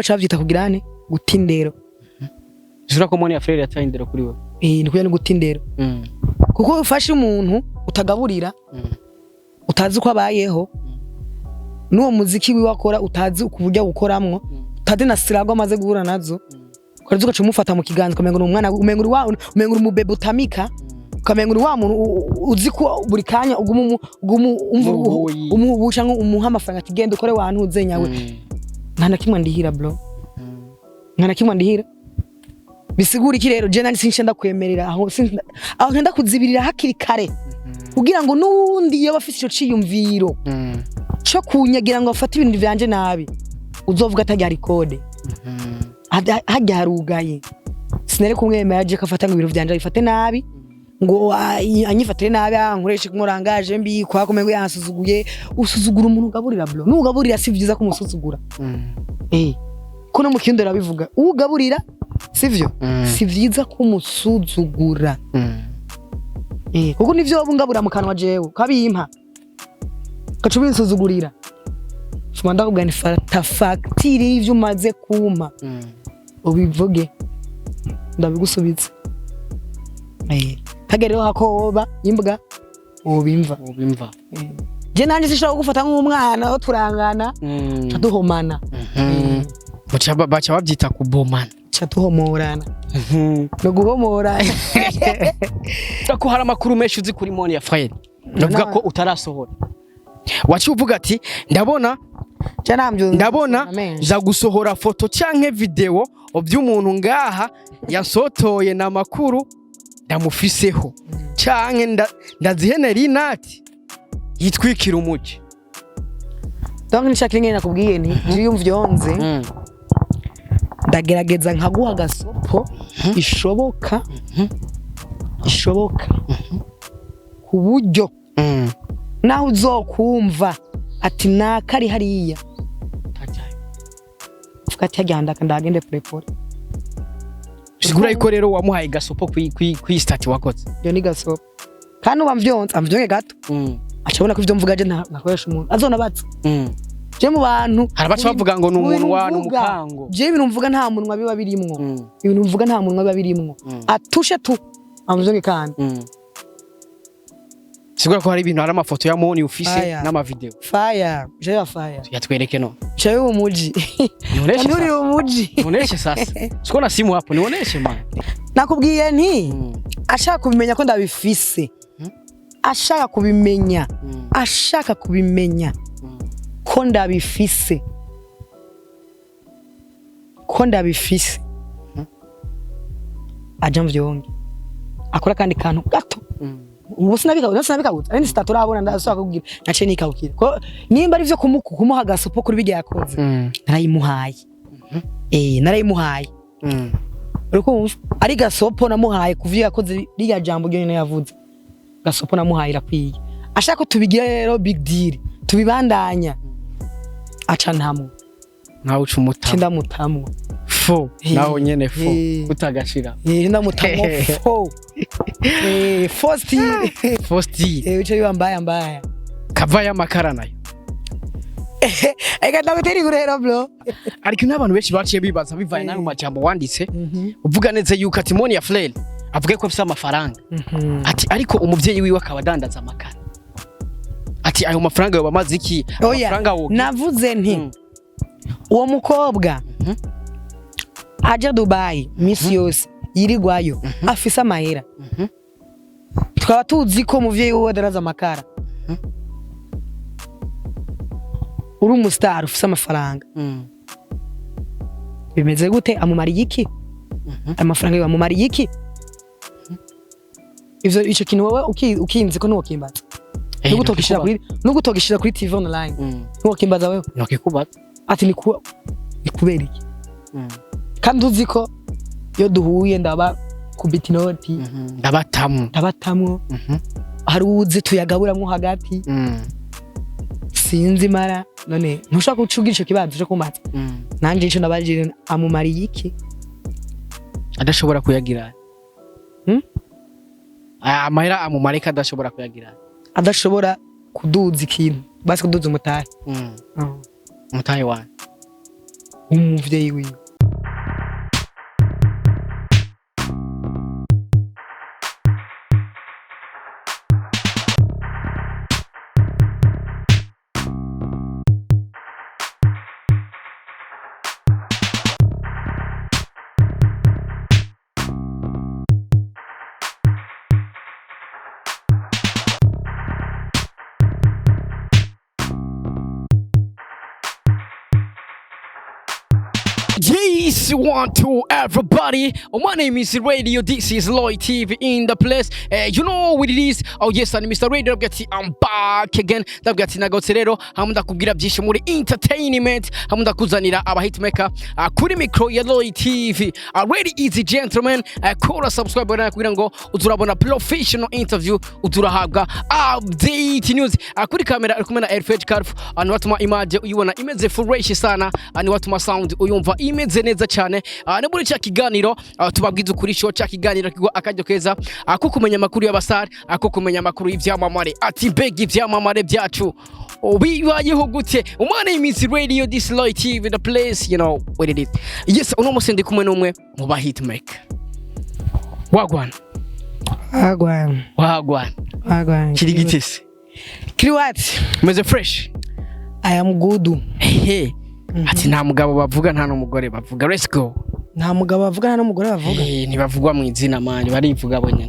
Baca bavyita kugira ane? Guta indero. Ushobora ko Monia Fleur yataye indero kuri wewe? Eh, ni kuya, ni guta indero, kuko ufashe umuntu utagaburira, utazi uko abayeho, n'uwo muziki wiwe akora utazi ku buryo awukoramwo, utazi na sirago amaze guhura nazo, ukaza ugaca umufata mu kiganza, ukamenga ni umwana, umenga uri wa, umenga uri umubebe utamika, ukamenga uri wa muntu uzi ko buri kanya uguma umva. Umuhuyi. Umuhu cyangwa umuha amafaranga ati: "Genda ukore wantuze nyawe." Nta na kimwe ndihira, bro, nta na kimwe ndihira. Bisigura iki rero? Je nani since ndakwemerera aho, aho ngenda kuzibirira hakiri kare, kugira ngo n'uwundi iyo afise ico ciyumviro cyo kunyagira ngo afate ibintu vyanje nabi, uzovuga atajya hari code, hajya harugaye. Sinari kumwemera aje ko afata ngo ibintu vyanje abifate nabi, ngo anyifatire nabi, ankoreshe nkorangaje mbi kwa kumengo yansuzuguye. Usuzugura umuntu ugaburira, bro? Nugaburira si vyiza kumusuzugura. Eh, ko no mu kirundi barabivuga, ugaburira sivyo, si vyiza kumusuzugura. Eh, kuko nivyo wowe ungabura mu kanwa, jewe kabimpa ugaca ubinsuzugurira, fuma ndakubwira nti: "Fata fagitire y'ivyo umaze kumpa, ubivuge ndabigusubiza." Eh, hagera rero hako woba imbwa wobimva. Ubimva. Eh. Je nanje sinshobora kugufata nk'umwana aho turangana, ca duhomana. Baca babyita kubomana. Ca duhomorana, no guhomora. Ko hari amakuru menshi uzi kuri Monia Fleur, ndavuga ko utarasohora, waciye uvuga ati: "Ndabona Je namvyo ndabona menshi. Nza gusohora foto canke video by'umuntu ngaha yasotoye na makuru ndamufiseho, canke ndazihenera inati yitwikira umuci." Donc nishakira ingene nakubwiye nti je iyo mvyonze, ndagerageza nkaguha agasopo ishoboka ishoboka, ku buryo naho uzokumva ati naka ari hariya, uvuga ati: "Hajya ndaka ndagende pole pole." Sigura yuko rero wamuhaye gasopo kwi statut wakoze. Iyo ni gasopo, kandi uba mvyonze amvyonge gato, acabona ko ivyo mvuga je ntakoresha umuntu azonabatsa je mu bantu. Hari abaca bavuga ngo ni Mu bintu umunwa, ni mvuga, umukango. Je ibintu mvuga nta munwa biba birimwo. Ibintu mvuga nta munwa biba birimwo. Atushe tu amvyonge kandi. Sigura ko hari ibintu, hari amafoto ya Moni ufise Aya. n'amavideo. Fire, je ya fire. Yatwereke no. Je umuji. Nioneshe Nuri sasa. umuji. Nioneshe sasa. Siko na simu hapo, nioneshe man. Nakubwiye nti ashaka kubimenya ko ndabifise, ashaka kubimenya, ashaka kubimenya ko ndabifise, ko ndabifise, aja mvyonge akora akandi kantu gato. Ubu sinabikabutse ari sitatu urabona, ndashaka kubwira naciye nikabukira ko nimba ari vyo kumuha agasopo kuri bijya yakoze, narayimuhaye. Eh, narayimuhaye. Uri kumva ari gasopo namuhaye kuvyo yakoze, ririya jambo ryonyene yavuze, gasopo namuhaye irakwiye. Ashaka ko tubigira rero big deal, tubibandanya, aca ntamwo. Nawe uca umutama. Ndamutamwo. Fo. Eh, naho nyene fo. eh. Utagashira. Eh, ndamutamwo fo. Eh, fosti. Fosti. Eh, bice biba mbaya mbaya. Kava y'amakara nayo. Eka ndagutera inkuru rero, bro. Ariko n'abantu benshi baciye bibaza bivaye n'ayo majambo wanditse, uvuga neza yuko ati Monia Fleur avuga ko afise amafaranga, ati ariko umuvyeyi wiwe akaba adandaza amakara, ati ayo mafaranga yoba amaze iki? Oya, amafaranga wogira navuze nti uwo mukobwa aja Dubai misi yose yirigwayo afise amahera, tukaba tuzi ko umuvyeyi wiwe adaraza amakara. Uri umustar ufise amafaranga, bimeze gute? Amumariye iki amafaranga yiwe? Amumariye iki? Ivyo ico kintu wowe ukinzi ko ntiwokimbaza. Eh, Nugutokishira kuri TV online, ntiwokimbaza wewe. Nokikubaza. Ati ni kubera iki? Kandi uzi ko iyo duhuye ndaba kubita inoti. Ndabatamu. Ndabatamwo. Hari uwuzi tuyagaburamwo hagati. Sinzi mara none ntushaka guca ico kibazo cyo kumaza. Nanje ico nabajije: amumariye iki? Adashobora kuyagira. Hmm? Aya amahera amumareka adashobora kuyagira. Adashobora kuduza ikintu, basi kuduza umutahe. Umutahe wanyu W'umuvyeyi wiwe. Yes, one, two, everybody. Oh, my name is Radio. This is Lloyd TV in the place. You know what it is. Oh yes, and Mr. Radio. Ndabwira I'm back again. Ndabwira ati nagarutse rero hamwe ndakubwira byinshi muri entertainment, hamwe ndakuzanira aba hitmaker kuri micro ya Lloyd TV. Ready easy gentlemen. Kora subscribe rero kugira ngo uzurabona professional interview, uzurahabwa update news. Kuri kamera ari kumwe na Elfred Carf. Ni watuma image uyibona imeze fresh sana. Ni watuma sound uyumva imeze neza cyane. Ni muri cya kiganiro tubabwiza ukuri show, cya kiganiro kigwa akaryo keza ko kumenya amakuru y'abastar, ko kumenya amakuru y'ivyamamare, ati mbega ivyamamare byacu bibayeho gute? Umwana y'iminsi radio, this Lloyd TV, the place, you know what it is. Yes, uno musi ndi kumwe n'umwe mu ba hitmaker. Wagwan? Wagwan. Wagwan? Wagwan. Kiri gitese? Kiri what? Umeze fresh? I am good. Ehe, ati nta mugabo bavuga, nta n'umugore bavuga. Let's go. Nta mugabo bavuga, nta n'umugore bavuga. Ntibavugwa mu izina man, barivuga bo nyene.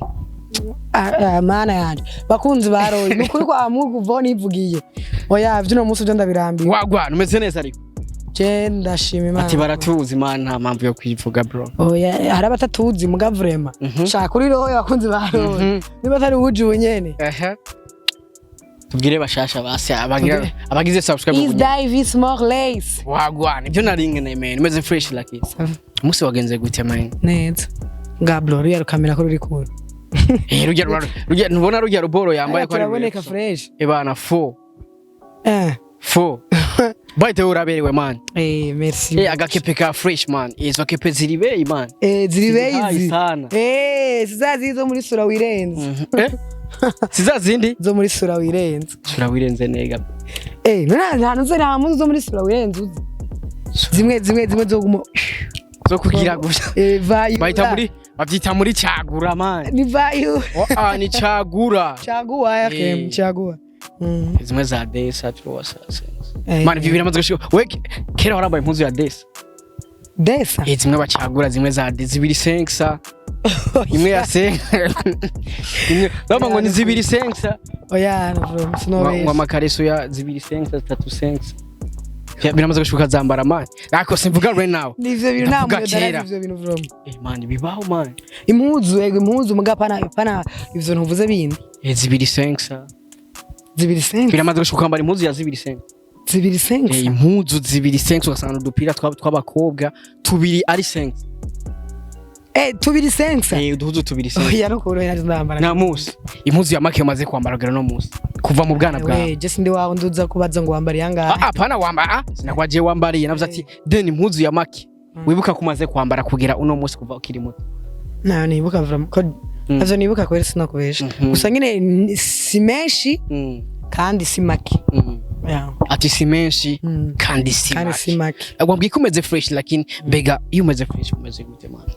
Ah, ah, mana yanje, bakunzi baroye, ni ukuri kwa Mungu vo nivugiye. Oya, vy'uno munsi byo ndabirambiwe. Wagwan, umeze neza ariko? Je ndashima Imana. Ati baratuzi man, nta mpamvu yo kwivuga bro. Oya, hari abatatuzi muga vraiment. Shaka kuri roho bakunzi baroye, niba atari uwujuwe nyene. Ehe, tubwire bashasha basi abagira abagize subscribe. Is Davis Morlace. Wagwan, ibyo nari nkeneye man, umeze fresh like it. Umunsi wagenze gute man? Neza. Ngablo ruriya rukamera ko ruri kure. Rujya rujya ntubona rujya ruboro yambaye ko ari turaboneka fresh. Ebana fo. Fo by the way, uraberewe man. Merci. Agakepe ka fresh man, izo kepe ziri bei man. Ziri Ziri high beizi. sana. Sizazi zo muri sura wirenze. Siza zindi Zo muri sura wirenze. Sura wirenze nega. None nta ntuze, nta muzi zo muri sura wirenze uzi. Zimwe zo guma Zo kugira gusa. Vayu. Bahita muri, babyita muri cagura man. Ni vayu. Oh, ah, ni cagura. Chaguwa ya kem, chaguwa. Zimwe za desa tuwasa. Man, ivyo biramaze gushika we kera warambaye impuzu ya desa? Desa. Zimwe bacagura, zimwe za zibiri senksa, imwe ya senka, imwe baba ngo ni zibiri senksa. Oya, no bro, ngo sinobesha. Amakareso ya zibiri senksa, zitatu senksa. Biramaze gushika zambara man, ariko simvuga right now. Nivyo bintu nta Ndavuga muntu kera. darazi ivyo bintu bro. Man, bibaho man. Impuzu, ego impuzu muga pana ivyo ntuvuze bindi. Zibiri senksa. Zibiri senka. Biramaze gushika kwambara impuzu ya zibiri senksa? Zibiri senka. Impuzu zibiri senksa, ugasanga udupira tw'abakobwa tubiri ari senksa. Tubiri senka. Uduhuzu tubiri senksa. Oya, no korohera ndambara. Nta munsi impuzu ya make umaze kwambara kugera no munsi kuva mu bwana bwawe? We, je sindi wawe nduza kubaza ngo wambara yangahe. Ah, pana wamba, ah, sinakwaje wambariye navuze ati den impuzu ya make wibuka ko umaze kwambara kugera uno munsi kuva ukiri muto. Nayo nibuka vraiment ko avyo nibuka kweri sinakubesha. Gusa nyine si menshi kandi si make. Yeah. Ati si menshi kandi si Kandi si make. make. Wambwiye ko umeze fresh, lakini mbega iyo umeze fresh umeze gute man?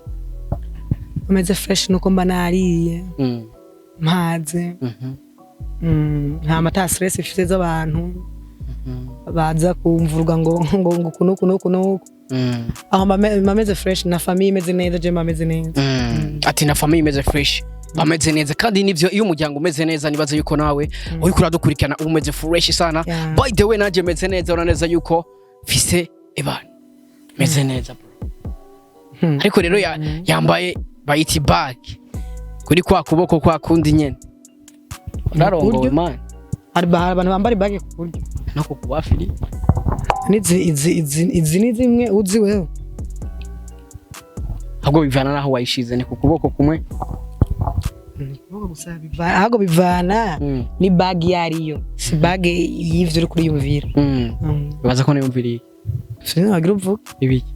Umeze fresh nuko mba nariye mpaze. Nta mata stress ifite z'abantu baza kumvurwa ngo kuno kuno kuno. Aho mba meze fresh na famille imeze neza, je mba meze neza. Ati na famille imeze fresh, bameze neza, kandi nivyo, iyo umuryango umeze neza nibaze yuko nawe uriko uradukurikirana uba umeze fresh sana. Yeah. By the way, nanjye meze neza, urabona neza yuko mfise ebana meze neza bro. Ariko rero yambaye bayiti bag kuri kwa kuboko kwa kundi nyene, urarongowe Kuryo? man? Hari abantu bambara ibage ku buryo. No kukubafiri. Nizi izi ni zimwe uzi wewe. Ahubwo bivana naho wayishize, ni ku kuboko kumwe. Ahubwo gusa ahubwo bivana ni bag iyo ariyo, si bag y'ivyo uri kuriyumvira. Baza ko niyumviriye. Sinzi wagira uvuga. Ibiki?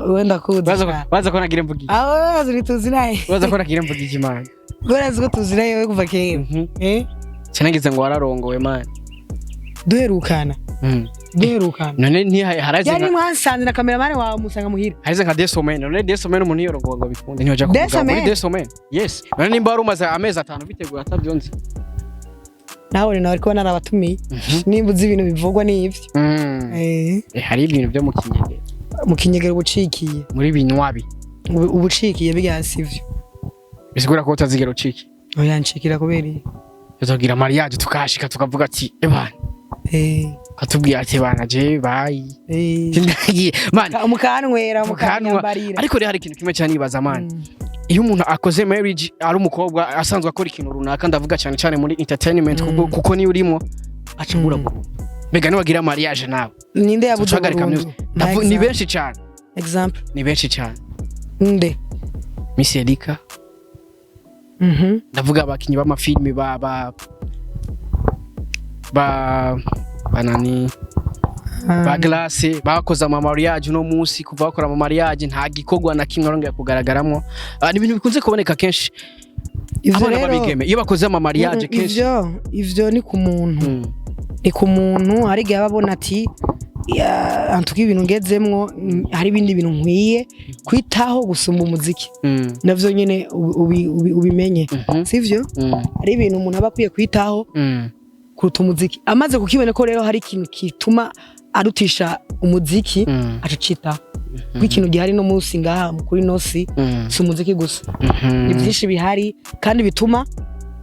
Wenda kuzi. Baza ko nagira mvuga iki? Aho bazi tuzi naye. Baza ko nagira mvuga iki man? Urazi ko tuzi naye kuva kera. Sinagize ngo wararongowe man. Duherukana. Duherukana. None ntiharaze Yari nka mwansanze na cameraman wawe musanga muhira. Harize nka 2 semaines. None 2 semaines umuntu yorogowa ngo bikunde, ntiyoja ku Deux mugabo muri semaines? 2 semaines, yes. None nimba wari umaze amezi 5 bitegura atabyo nzi. Nawe nawe ariko narabatumiye, nimba uzi ibintu bivugwa n'ivyo. Eh, hari ibintu byo mu kinyegero. Mu kinyegero ubucikiye. Muri binywabi. Ubucikiye bya sivyo. Bisigura ko utazigera uciki. Oya, ncikira kubera iki? Tuzogira mariage tukashika tukavuga ati ebana, katubwira ati bana je bye. Ndagiye man. Mukanywera. Mukanwa. Mukanyambarira. Ariko rero hari ikintu kimwe cyane nibaza, man. Iyo umuntu akoze marriage ari umukobwa asanzwe akora ikintu runaka, ndavuga cyane cyane muri entertainment, kuko niyo urimo aca abura burundu. Mbega niwagira mariage nawe Ninde yabuze ucahagarika burundu? music? Ni benshi cyane. Example? Ni benshi cyane. Nde? Miss Erika. Ndavuga abakinyi b'amafilimi ba banani, ba Glace bakoze ama mariage. Uno munsi kuva bakora ama mariage nta gikorwa na kimwe arongera kugaragaramwo. Ah, ni ibintu bikunze kuboneka kenshi. Ivyo Abana rero babigeme iyo bakoze ama mariage kenshi. Ivyo ni ku muntu. Ni ku muntu, hari igihe aba abona ati antuka ibintu ngezemwo, hari ibindi bintu nkwiye kwitaho gusumba umuziki. Navyo nyene ubimenye, sivyo? Hari ibintu umuntu aba akwiye kwitaho kuruta umuziki. Amaze kukibona ko rero hari ikintu kituma arutisha umuziki, aca acitaho, kuko ikintu gihari no munsi ngaha kuri nosi si umuziki gusa. Ni byinshi bihari kandi bituma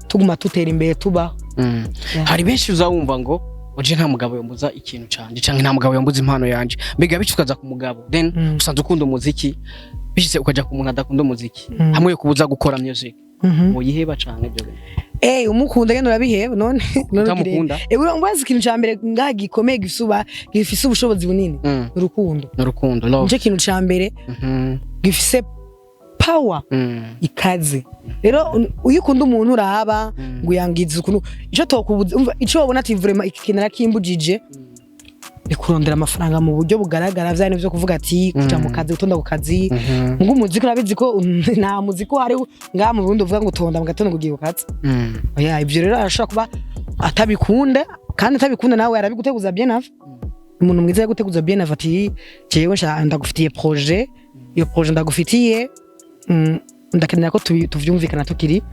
tuguma tutera imbere, tubaho. Yeah. Hari benshi uzawumva ngo uje nta mugabo yombuza ikintu canje, canke nta mugabo yombuza impano yanje. Mbega bityo ukaza ku mugabo, then usanzwe ukunda umuziki, bishitse ukaja ku muntu adakunda umuziki, hamwe yo kubuza gukora music, woyiheba canke ibyo bintu? Eh, umukunda genda urabiheba none none. Utamukunda? Eh, urumva ikintu ca mbere ngaha gikomeye gisuba gifise ubushobozi bunini, urukundo. N'urukundo, love. Nico kintu ca mbere gifise power ikaze. Rero iyo ukunda umuntu uraba ngo uyangize ukuntu ico tokubuza. Umva, ico wabona ati vraiment iki kintu narakimbujije ni kurondera amafaranga mu buryo bugaragara, vya bintu vyo kuvuga ati kuja mu kazi, gutonda ku kazi. Ngo umuziki urabizi ko nta muziki uhari ngaha mu Burundi uvuga ngo utonda mu gatondo ngo ugiye ku kazi. Oya, ivyo rero arashobora kuba atabikunda, kandi atabikunda nawe arabiguteguza bien avant. Umuntu mwiza yaguteguza bien avant ati jewe ndagufitiye projet, iyo projet ndagufitiye, ndakenera ko tuvyumvikana tukiri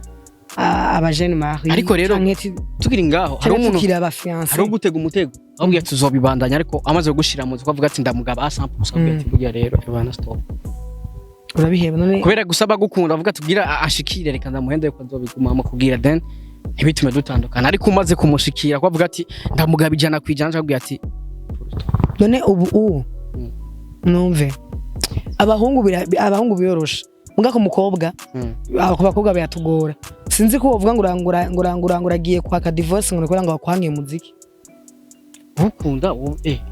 aba jeunes mariés. Ariko rero, tukiri ngaho, hari hari umuntu tukiri aba fiancés. Hari ugutega umutego ahubwo tuzobibandanya, ariko amaze gushira mu nzu avuga ati ndamugaba a 100%, avuga ati burya rero ebana stop. Urabiheba none. Kubera gusaba gukunda, avuga tubwira ashikire, reka ndamuhende yuko azobigumamo kugira then ntibitume dutandukana. Ariko umaze kumushikira ko avuga ati ndamugaba 100%, akubwira ati None ubu numve abahungu biyorosha, muga ku mukobwa, ku bakobwa biratugora. Sinzi ko wovuga ngo urangura ngo urangura ngo uragiye kwaka divorce ngo nikora ngo wakwangiye umuziki. Ukunda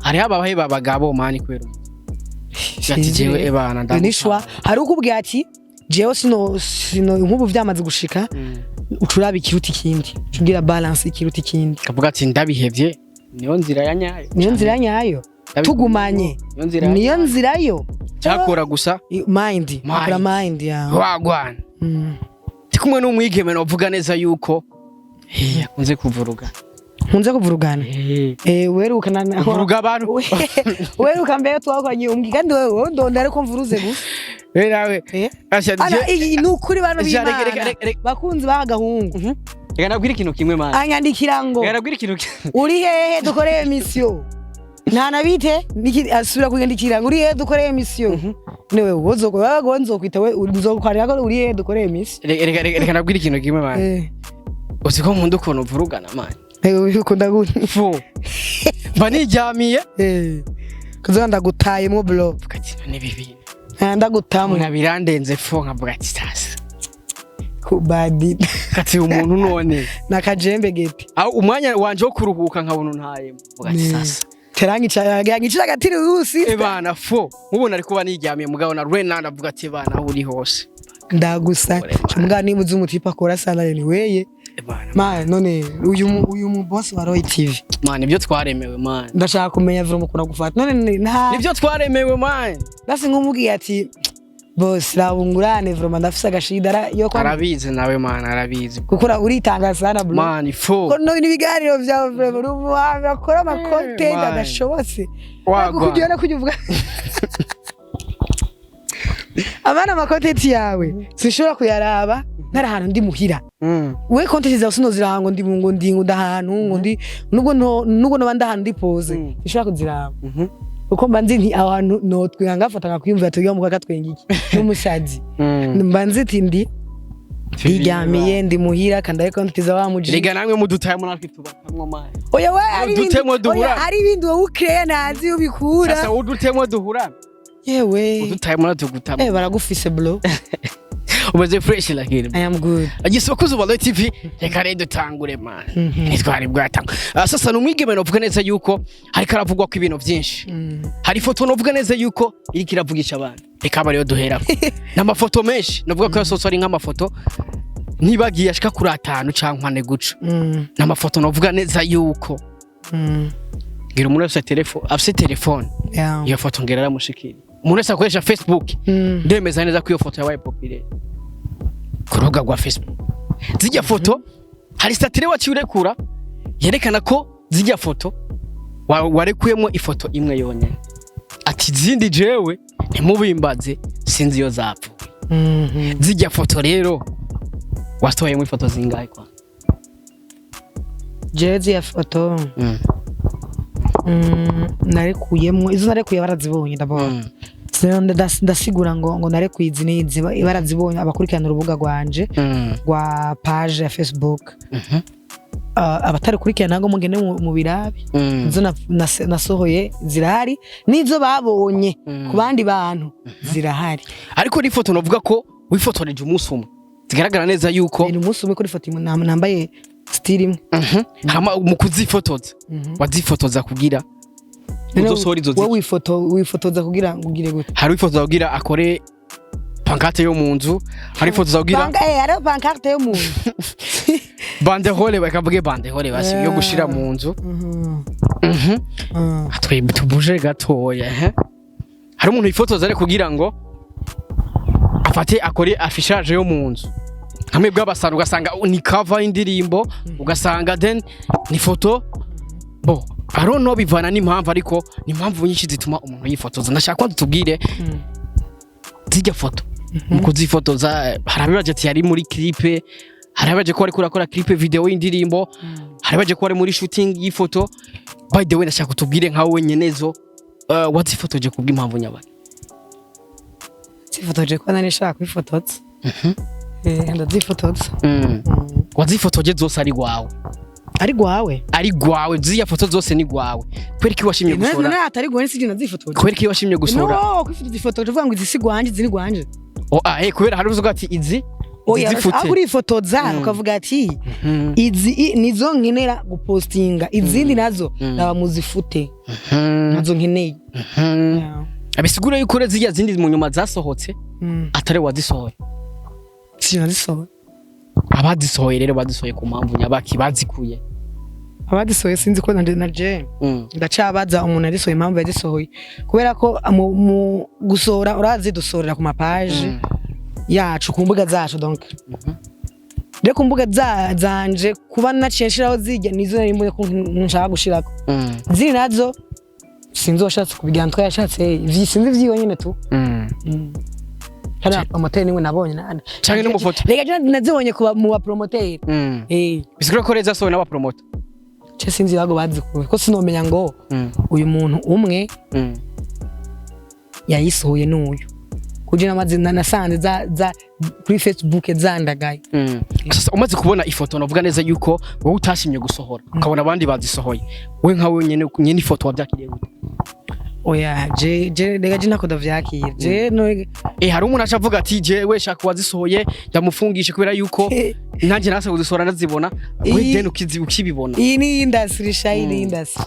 hariho abaheba abagabo man kubera umuziki, ati jewe ebana Iyo ni choix. Hari ukubwira ati jewe sino nk'ubu vyamaze gushika, ucuraba ikiruta ikindi, ucugira balance ikiruta ikindi. Kavuga ati ndabihevye, niyo nzira ya nyayo. Niyo nzira nyayo. Tugumanye. Niyo nzira ya Niyo nzira yo. Cyakora gusa Mind. Mind. Akora mind ya. Wagwana. Ndi kumwe n'umwigeme novuga neza yuko akunze kuvuruga. Nkunze kuvurugana. Weruka na Kuvuruga abantu. Weruka mbere twakoranye umbwi, kandi wewe ndonda ariko mvuruze gusa. Eh, nawe. Asha, Ana iyi ni ukuri bantu Ja, reka, reka, b'Imana. reka, reka. Bakunzi b'agahungu. Reka nabwire ikintu kimwe, man. Anyandikira ngo Reka nabwire ikintu kimwe. Uri hehe dukoreye mission? Nta nabite asubira kunyandikira ngo uri hehe dukoreye mission? Niwe wozo nzokwita we nzokwandika ko uri hehe dukoreye mission. Reka reka reka nabwire ikintu kimwe, man. Uzi ko nkunda ukuntu uvurugana, man. Ukunda gute? Fu mba niryamiye. Kuzoba ndagutayemwo bro. Mvuga ati none ibi bintu Ndagutamwe. Mbona birandenze fo, nkavuga ati sasa Kubadi. Kati umuntu none Nakajembe gete. Aho umwanya wanje wo kuruhuka nkabona untayemo, mvuga ati sasa. Terangica agatiri usi. Ebana fo mubona ari kuba niryamiye, mugabo na Renard avuga ati bana aho uri hose. Ndagusa mbwa niba uzi umutipe akora sana ni weye. Ebana. Ma none uyu mu boss wa Roy TV. Man, ibyo twaremewe, man. Ndashaka kumenya vura mukunda gufata none nta Nibyo twaremewe, man. Basi nk'umubwiye ati Bose rabungurane, vraiment ndafise agashida yo kwa Arabizi nawe man, arabizi. Kuko uritanga sana, bro. Man, fo. Ko no ibiganiro vyawe, vraiment uri umuhanga, akora ama content Man. adashobotse. Wagwan. Kugira no kuvuga abana, ama content yawe sinshobora kuyaraba ntari ahantu ndi muhira. We content zawe sinoziraba ngo ndi ngo ndi ngo ndahantu ngo ndi nubwo no nubwo noba ndahantu ndi pose, sinshobora kuziraba kuko mba nzi nti aho hantu notwenga ngafata nkakwiyumvira tugiye mu kakatwenga iki n'umusazi. Mba nzi ati ndi ndiryamiye, ndi muhira, kandi ariko content za wa muji. Rega namwe mudutayemo, natwe tubatamwo, man. Oya we, hari ibindi Udutemwo duhura. Oya, hari ibindi wowe ukeya ntazi ubikura. Sasa udutemwo duhura. Yewe. Udutayemo natwe tugutamwo. Eh, baragufise, bro. Umeze fresh lakini. I am good. Agise bakuzi ba Royal TV, reka rero dutangure, man. Ntitwari bwatangure. Ah, sasa ni umwigeme novuga neza yuko hariko aravugwa ko ibintu byinshi. Hari ifoto novuga neza yuko iriko iravugisha abantu, reka aba ariyo duherako. N'amafoto menshi novuga ko yasohotse, ari nk'amafoto ntibagiye ashika kuri atanu canke ane guca. N'amafoto novuga neza yuko ngira umuntu wese telefone afise telefone, iyo foto ngira aramushikira. Umuntu wese akoresha Facebook, ndemeza neza ko iyo foto yabaye populaire ku rubuga rwa Facebook. Zijya foto, hari statut waciye urekura yerekana ko zijya foto warekuyemo ifoto imwe yonyene, ati izindi jewe ntimubimbaze, sinzi iyo zapfuye. Zijya foto rero wasohoyemo ifoto zingahe kwa? Jewe ziriya foto narekuyemwo izo narekuye barazibonye d'abord. Sinari ndasigura ngo narekuye izi n'izi, barazibonye abakurikirana urubuga rwanje rwa page ya Facebook. Abatarikurikirana ntabwo mugende mu birabi. Izo nasohoye zirahari, n'izo babonye ku bandi bantu zirahari. Ariko n'ifoto navuga ko wifotoreje umunsi umwe zigaragara neza yuko Ni umunsi umwe kuri foto imwe nambaye style imwe. Hama mu kuzifotoza, wazifotoza kugira uzosohora izo? Wowe wifotoza kugira ngo ugire gute? Hari wifotoza kugira akore pancarte yo mu nzu, hari wifotoza kugira Hariho pancarte yo mu nzu. Banderole, bakavuge banderole basi, yo gushira mu nzu. Twe tubuje gatoya, eh? Hari umuntu yifotoza ari kugira ngo afate akore affichage yo mu nzu, hamwe bw'abasana ugasanga ni cover y'indirimbo, ugasanga then ni foto bo. I don't know, bivana n'impamvu, ariko ni impamvu nyinshi zituma umuntu yifotoza. Ndashaka ko tubwire zijya foto mu kuzifotoza, hari abibaje ati yari muri clip, hari abaje ko ariko urakora clip video y'indirimbo, hari abaje ko ari muri shooting y'ifoto. By the way, ndashaka utubwire nkawe wenyene zo wazifotoje kubw'impamvu nyabaki? Zifotoje ko nari nshaka kwifotoza. Ndazifotoza. Wazifotoje zose ari gwawe? Ari gwawe. Ari gwawe, ziriya foto zose ni gwawe. Kubera iki washimye gusohora? None atari gwawe sije nazifotoje. Kubera iki washimye gusohora? No, kwifotoza ifoto uvuga ngo izi si gwanje, izi ni gwanje. Oh, ah, kubera hari uvuga ati izi Oya, zifute. aho urifotoza ukavuga ati izi nizo nkenera gupostinga, izindi nazo naba muzifute, nazo nkeneye. Yeah. Abisigura yuko rero ziriya zindi mu nyuma zasohotse atari wazisohoye? Sije nazisohoye. Abazisohoye rero bazisohoye ku mpamvu nyabaki? Bazikuye? Abazisohoye sinzi ko na je ndacabaza umuntu yazisohoye impamvu yazisohoye, kubera ko mu gusohora urazi dusohorera ku mapaje yacu, ku mbuga zacu. Donc rero ku mbuga zanje kuba naciye nshiraho zijya nizo nari mbonye ko nshaka gushirako. Ziri nazo sinzi uwashatse kubigira ntwa yashatse sinzi vyiwe nyene tu. Hari abapromoteri niwe nabonye Canke n'umufoto. Reka je nazibonye kuba mu bapromoteri. Bisigura ko rero zasohowe n'abapromoter? Ce sinzi bago bazikuye ko sinomenya ngo uyu muntu umwe yayisohoye n'uyu kugira namaze nasanze za kuri Facebook zandagaye. Sasa umaze kubona ifoto navuga neza yuko wowe utashimye gusohora, ukabona abandi bazisohoye, we nka wenyene nyene ifoto wabyakiriye gute? Oya, je rega je ntako ndavyakira je no. Hari umuntu aca avuga ati jewe shaka uwazisohoye ndamufungishe, kubera yuko nanjye nase kuzisohora ndazibona we. Then ukibibona. Iyi ni industry sha, iyi ni industry.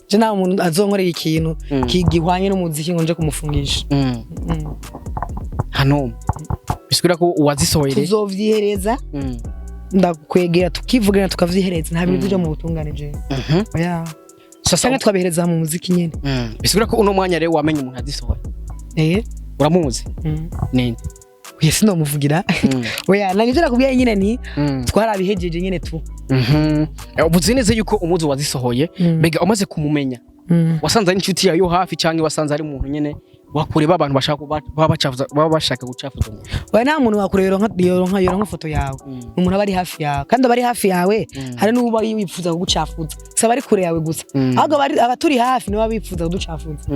Je nta muntu azonkorera ikintu gihwanye n'umuziki ngo nje kumufungisha. Hano bisigura ko uwazisohoye rero Tuzovyihereza. Ndakwegera tukivugana tukavyihereza, nta bintu vyo mu butungane je. Oya. Sasa Canke twabihereza mu muziki nyene. Bisigura ko uno mwanya rero wamenye umuntu azisohoye? Eh. Uramuzi? Ninde? Oya, sinomuvugira. Oya, na nivyo nakubwiye nyine ni twarabihejeje nyine tu. Uvuze neza yuko umuzi wazisohoye. Mbega umaze kumumenya, wasanze ari inshuti yawe yo hafi cyangwa wasanze ari umuntu nyene wakure b'abantu bashaka baba bacafuza, baba bashaka gucafuza umuntu? Oya, nta muntu wakure yoronka foto yawe. Umuntu aba ari hafi yawe, kandi aba ari hafi yawe hari n'uba wifuza kugucafuza, si abari kure yawe gusa. Ahubwo abaturi hafi nibo baba bifuza kuducafuza.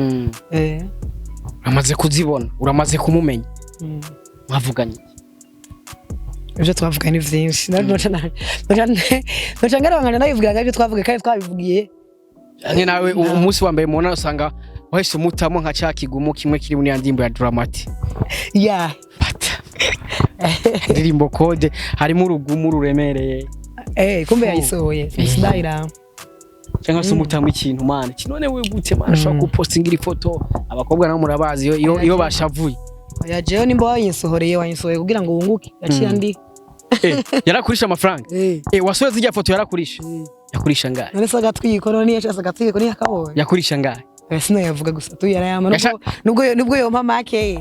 Uramaze kuzibona, uramaze kumumenya, mwavuganye iki? Ibyo twavuga ni vyinshi. Noca ngarabangana ndabivuga ibyo twavuga kandi twabivugiye. Canke nawe umunsi wa mbere mubona usanga wahise umutamo nka ca kigumu kimwe kiri muri ya ndirimbo ya Dramati. Ya. Bata indirimbo kode harimo urugumu ruremereye. Kumbe yayisohoye, sindayiraba. Cyangwa se umutamo ikintu mana iki none we gute mana ushobora gupostingira ifoto? Abakobwa nabo murabazi iyo bashavuye. Oya, jewe nimba wayinsohoreye, wayinsohoye kugira ngo wunguke, yaciye andi. Yarakurisha amafaranga? Wasohoye zirya foto yarakurisha, yakurisha ngahe? None se agatwiko, none yashatse agatwiko ntiyakabonye? Yakurisha ngahe? Oya, sinayavuga gusa tu yarayama nubwo yompa make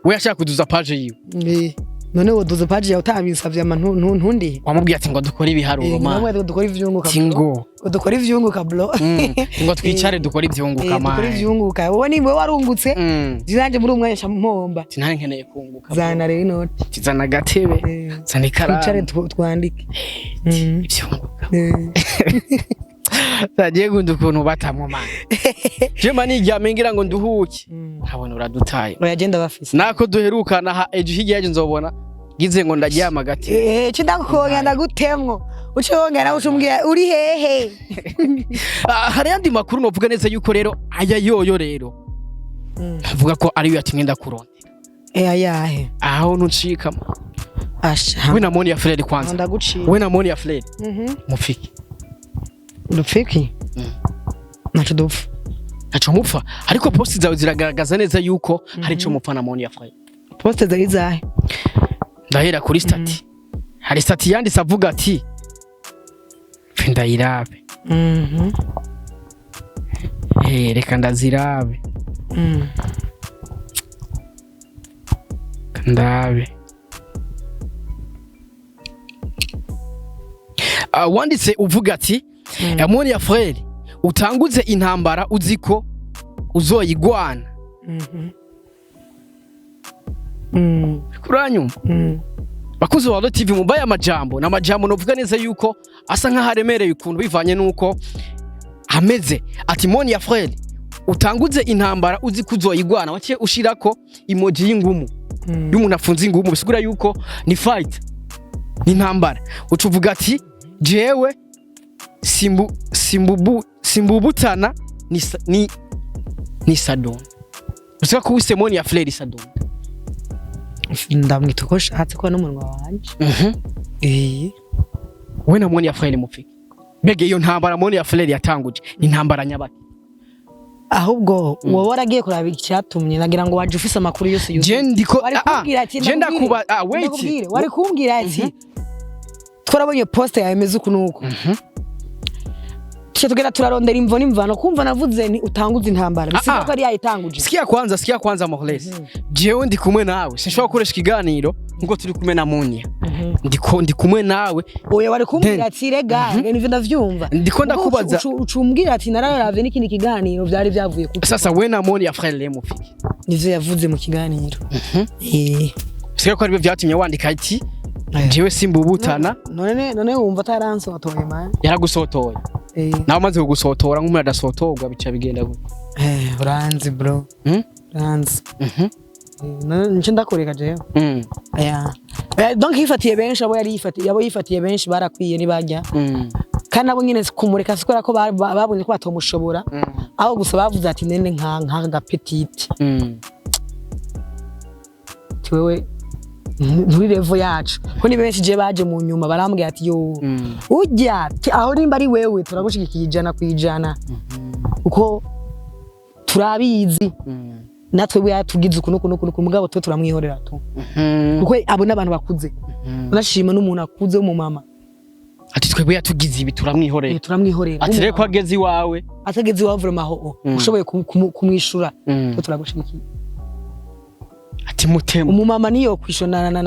We yashaka kuduza page yiwe. None woduza page yawe utabinsavye ama ntundihe? Wamubwiye ati ngo dukore ibiharuro mana. Namwe dukora ivyunguka Ati bro. ngo Dukora ivyunguka bro. Ngo twicare dukore ivyunguka. Dukora Mana. ivyunguka. Wowe ni wowe warungutse, nanjye muri umwanya nca mpomba. Sinari nkeneye kunguka bro. Zana rero inoti. Ati zana agatebe, zana Twicare ikaramu. Twandike. Ivyunguka. Tagiye gunda ukuntu batamwo mana, je mba niryamye ngira ngo nduhuke, nkabona uradutaye. Oya, genda bafise. Nako duherukana ha ejo hirya y'ejo nzobona ngize ngo ndaryama agati. Ce ndakukongera ndagutemwo, uce wongera uce umbwira uri hehe. Ah, hari andi makuru novuga neza yuko rero aya yoyo rero avuga ko ariyo yatumye ndakurondera. Ayahe? Aho ntucikamo. Asha. We na Moni ya Frere kwanza. Ndaguciye. We na Moni ya Frere mupfiki? Dupfiki? Naco dupfa. Ntaco mupfa, ariko post zawe ziragaragaza neza yuko hari ico mupfa na Moni ya Frere. Poste zari zahe? Ndahera kuri statut. Hari statut yanditse avuga ati "Pfe ndayirabe." Reka ndazirabe. Ndabe. Ah, wanditse uvuga ati Moni ya Frere utanguze intambara uzi ko uzoyigwana. Kuranyumva? Bakuzi wa Royal TV, mubaye amajambo na amajambo novuga neza yuko asa nkaho aremereye ukuntu bivanye nuko ameze, ati Moni ya Frere utanguze intambara uzi ko uzoyigwana, waciye ushirako emoji y'ingumu y'umuntu afunze ingumu, bisigura yuko ni fight, ni intambara. Uca uvuga ati jewe simbu simbubu simbubutana ni Sadon, usiga ko wise Moni ya Frere Sadon. Ndamwita uko nshatse kuba n'umunwa wanje. We na Moni ya Frere mupfike? Mbega iyo ntambara Moni ya Frere yatanguje ni intambara nyabaki? Ahubwo wowe waragiye kuraba icyatumye, nagira ngo waje ufise amakuru yose yuzuye. Je ndiko Wari kumbwira ati je ndakuba, ah, wait. Ndakubwire, wari kumbwira ati twarabonye poste yawe imeze uku nuku, tuca tugenda turarondera imvo n'imvano. Kumva navuze nti utanguze intambara, bisigura ko ari yayitanguje. Sikia kwanza, sikia kwanza Morales. Jewe ndi kumwe nawe, sinshobora gukoresha ikiganiro nkuko turi kumwe na Munia. Ndiko ndi kumwe nawe. Oya, wari kumbwira ati rega nivyo ndavyumva. Ndiko ndakubaza. Uca umbwira ati nararavye n'ikindi kiganiro vyari vyavuye ku Sasa we na Moni ya Frere mufike? Nivyo yavuze mu kiganiro. Sikia ko aribyo vyatumye wandika ati jewe simbubutana. None wumva ataransotoye man? Yaragusotoye. Nawe amaze kugusotora, nk'umuntu adasotorwa bica bigenda gute? Uranzi bro. Uranzi. None nico ndakureka jewe. Aya. Donc yifatiye benshi, abo yari yifatiye, abo yifatiye benshi barakwiye nibajya. Kandi nabo nyine kumureka sikora ko babonye ko batomushobora. Aho gusa bavuze ati nene nka gapetite. Ati wewe nturi level yacu. Ko ni benshi je baje mu nyuma barambwira ati yo ujya ti aho nimba ari wewe turagushigikiye 100%. Uko turabizi. Natwe we yatugize uku nuku nuku nuku, mugabo twe turamwihorera tu. Kuko abo n'abantu bakuze. Unashima n'umuntu akuze w'umumama. Ati twebwe yatugize ibi turamwihorera. Turamwihorera. Ati rero ko ageze iwawe. Atageze iwawe vraiment ho ushoboye kumwishura, twe turagushigikiye. Ati mutemu. Umumama niyo kwishonana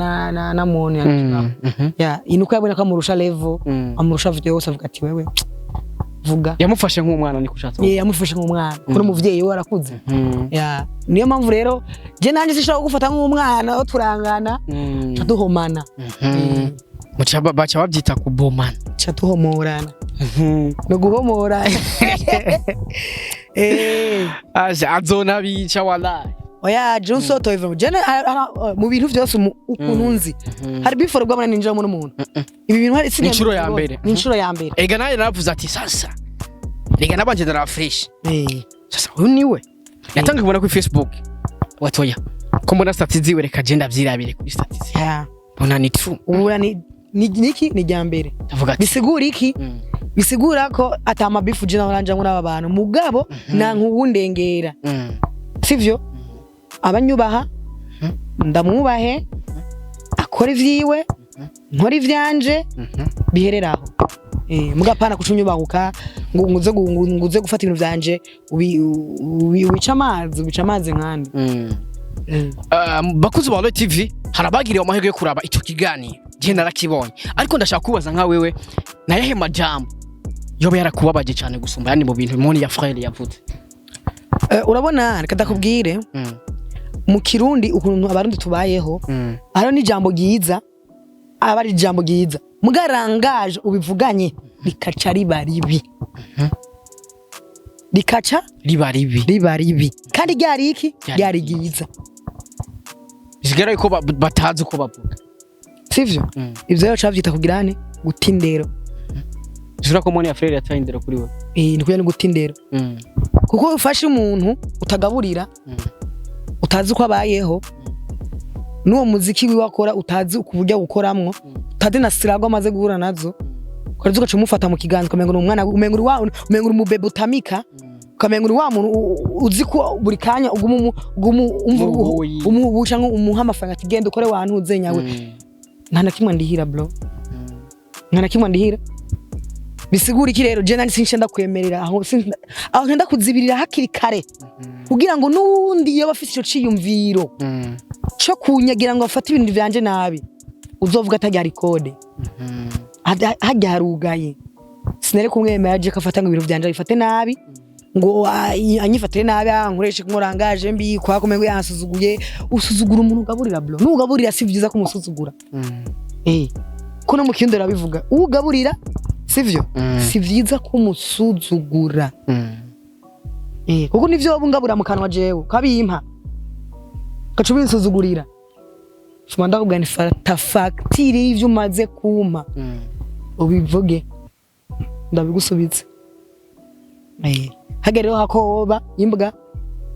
na Moni. Ya, inuko yabona ko amurusha level, amurusha vyose, avuga ati: "Wewe vuga." Yamufashe nk'umwana, niko ushatse Ye, yamufashe nk'umwana kuko n'umuvyeyi we arakuze. Ya, niyo mpamvu rero je nanje sinshobora kugufata nk'umwana aho turangana, ca duhomana. Muca baca babyita kubomana. Ca duhomorana, no guhomorana. Aje azona bica wallahi. Oya, je nsoto ivo je mu bintu vyose ukuntu nzi hari before bwabona ninjiramo n'umuntu ibi bintu hari. Ni inshuro ya mbere. Ni inshuro ya mbere. Ega nawe naravuze ati: "Sasa rega nabanje ndara fresh." Sasa uyu niwe yatangiye kubona kuri Facebook, watoya ko mbona status ziwe, reka je ndavyirabire kuri status ziwe. Mbona ni true. Ubu ni niki, ni rya mbere. Ndavuga ati Bisigura iki? Bisigura ko ata mabifu je nahora njamwo n'aba bantu, mugabo nankuwundengera. Sivyo, abanyubaha ndamwubahe, akora ivyiwe, nkora ivyanje, biherera aho. Muga pana kuca unyubahuka ngo nguze gufata ibintu vyanje ubica amazi nkandi. Bakuzi ba Royal TV, harabagiriwe amahirwe yo kuraba ico kiganiro, je narakibonye, ariko ndashaka kubaza nka wewe, nayahe majambo yoba yarakubabaje cyane gusumba yandi mu bintu Moni ya Frère yavuze? Urabona, reka ndakubwire, mu Kirundi ukuntu Abarundi tubayeho, hariho n'ijambo ryiza, aba ari ijambo ryiza mugarangaje ubivuganye rikaca riba ribi, rikaca riba ribi. Riba ribi kandi ryari iki? Ryari. Ryari ryiza. Bisigara yuko batazi uko bavuga. Sivyo? Ivyo rero cavyita kugira ne guta indero. Bisigara ko Moni ya Frère yataye indero kuri we. Ni kugira ni guta indero, kuko ufashe umuntu utagaburira, utazi uko abayeho, n'uwo muziki wiwe akora utazi uburyo awukoramwo, utazi na sirago amaze guhura nazo, ukaza ugaca umufata mu kiganza ukamengo ni umwana, umengo uri wa, umengo uri umubebe utamika, ukamengo uri wa muntu uzi ko buri kanya uguma umva. Umuhuyi. Umuha canke umuha amafaranga ati: "Genda ukore wantuze nyawe." Nta na kimwe ndihira, bro, nta na kimwe ndihira. Bisigura iki rero? Je nanje since ndakwemerera aho aho ngenda kuzibirira hakiri kare kugira ngo n'uwundi yoba afise ico ciyumviro co kunyagira ngo afate ibintu vyanje nabi, uzovuga atajya hari code, hajya harugaye. Sinari kumwemera aje ko afata ngo ibintu vyanje abifate nabi, ngo anyifatire nabi, ankoreshe nkorangaje mbi kwa kumengo yansuzuguye. Usuzugura umuntu ugaburira, bro? Nugaburira si vyiza kumusuzugura. Ko no mu Kirundi barabivuga, ugaburira sivyo, si vyiza kumusuzugura. Kuko nivyo woba ungabura mu kanwa jewe ukabimpa ugaca ubinsuzugurira, fuma ndakubwira nti: "Fata fagitire y'ivyo umaze kumpa, ubivuge ndabigusubiza." Hagera rero hako woba imbwa